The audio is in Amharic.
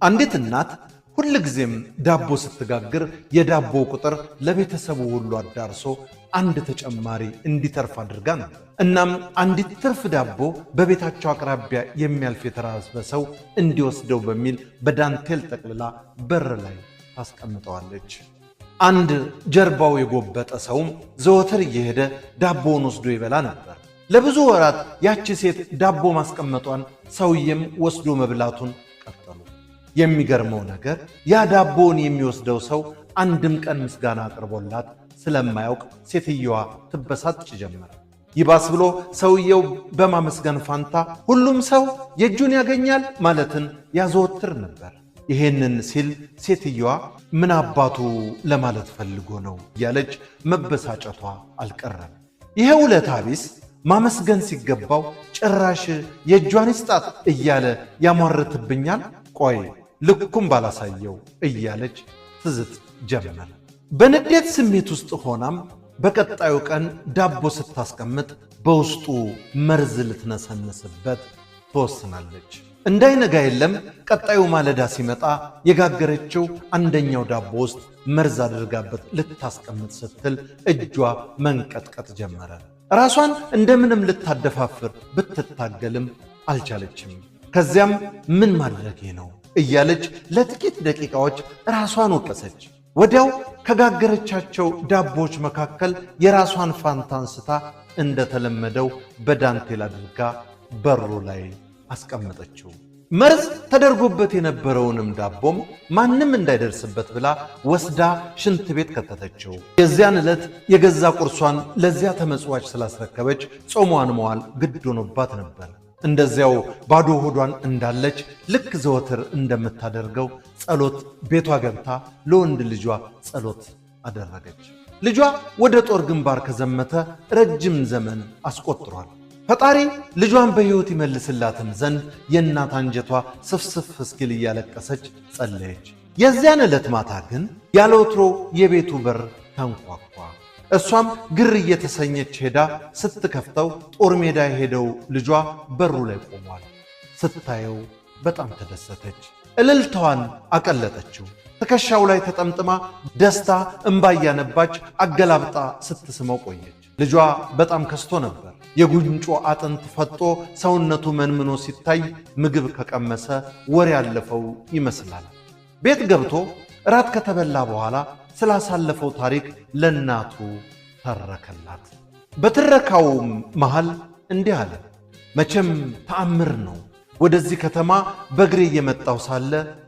አንዲት እናት ሁልጊዜም ዳቦ ስትጋግር የዳቦ ቁጥር ለቤተሰቡ ሁሉ አዳርሶ አንድ ተጨማሪ እንዲተርፍ አድርጋ ነበር። እናም አንዲት ትርፍ ዳቦ በቤታቸው አቅራቢያ የሚያልፍ የተራበ ሰው እንዲወስደው በሚል በዳንቴል ጠቅልላ በር ላይ ታስቀምጠዋለች። አንድ ጀርባው የጎበጠ ሰውም ዘወትር እየሄደ ዳቦውን ወስዶ ይበላ ነበር። ለብዙ ወራት ያቺ ሴት ዳቦ ማስቀመጧን ሰውዬም ወስዶ መብላቱን ቀጠሉ። የሚገርመው ነገር ያ ዳቦውን የሚወስደው ሰው አንድም ቀን ምስጋና አቅርቦላት ስለማያውቅ ሴትየዋ ትበሳጭ ጀመረ። ይባስ ብሎ ሰውየው በማመስገን ፋንታ ሁሉም ሰው የእጁን ያገኛል ማለትን ያዘወትር ነበር። ይሄንን ሲል ሴትየዋ ምን አባቱ ለማለት ፈልጎ ነው እያለች መበሳጨቷ አልቀረም። ይሄ ውለታ ቢስ ማመስገን ሲገባው ጭራሽ የእጇን ይስጣት እያለ ያሟርትብኛል፣ ቆይ ልኩም ባላሳየው እያለች ትዝት ጀመር። በንዴት ስሜት ውስጥ ሆናም በቀጣዩ ቀን ዳቦ ስታስቀምጥ በውስጡ መርዝ ልትነሰንስበት ትወስናለች። እንዳይነጋ የለም፣ ቀጣዩ ማለዳ ሲመጣ የጋገረችው አንደኛው ዳቦ ውስጥ መርዝ አድርጋበት ልታስቀምጥ ስትል እጇ መንቀጥቀጥ ጀመረ። ራሷን እንደምንም ልታደፋፍር ብትታገልም አልቻለችም። ከዚያም ምን ማድረጌ ነው እያለች ለጥቂት ደቂቃዎች ራሷን ወቀሰች። ወዲያው ከጋገረቻቸው ዳቦዎች መካከል የራሷን ፋንታ አንስታ እንደተለመደው በዳንቴል አድርጋ በሩ ላይ አስቀመጠችው። መርዝ ተደርጎበት የነበረውንም ዳቦም ማንም እንዳይደርስበት ብላ ወስዳ ሽንት ቤት ከተተችው። የዚያን ዕለት የገዛ ቁርሷን ለዚያ ተመጽዋች ስላስረከበች ጾሟን መዋል ግድ ሆኖባት ነበር። እንደዚያው ባዶ ሆዷን እንዳለች ልክ ዘወትር እንደምታደርገው ጸሎት ቤቷ ገብታ ለወንድ ልጇ ጸሎት አደረገች። ልጇ ወደ ጦር ግንባር ከዘመተ ረጅም ዘመን አስቆጥሯል። ፈጣሪ ልጇን በሕይወት ይመልስላትም ዘንድ የእናት አንጀቷ ስፍስፍ እስኪል እያለቀሰች ጸለየች። የዚያን ዕለት ማታ ግን ያለ ወትሮ የቤቱ በር ተንኳኳ። እሷም ግር እየተሰኘች ሄዳ ስትከፍተው ጦር ሜዳ የሄደው ልጇ በሩ ላይ ቆሟል። ስታየው በጣም ተደሰተች። እልልታዋን አቀለጠችው። ትከሻው ላይ ተጠምጥማ ደስታ እምባ እያነባች አገላብጣ ስትስመው ቆየች። ልጇ በጣም ከስቶ ነበር። የጉንጮ አጥንት ፈጦ ሰውነቱ መንምኖ ሲታይ ምግብ ከቀመሰ ወር ያለፈው ይመስላል። ቤት ገብቶ እራት ከተበላ በኋላ ስላሳለፈው ታሪክ ለእናቱ ተረከላት። በትረካውም መሃል እንዲህ አለ። መቼም ተአምር ነው። ወደዚህ ከተማ በእግሬ እየመጣው ሳለ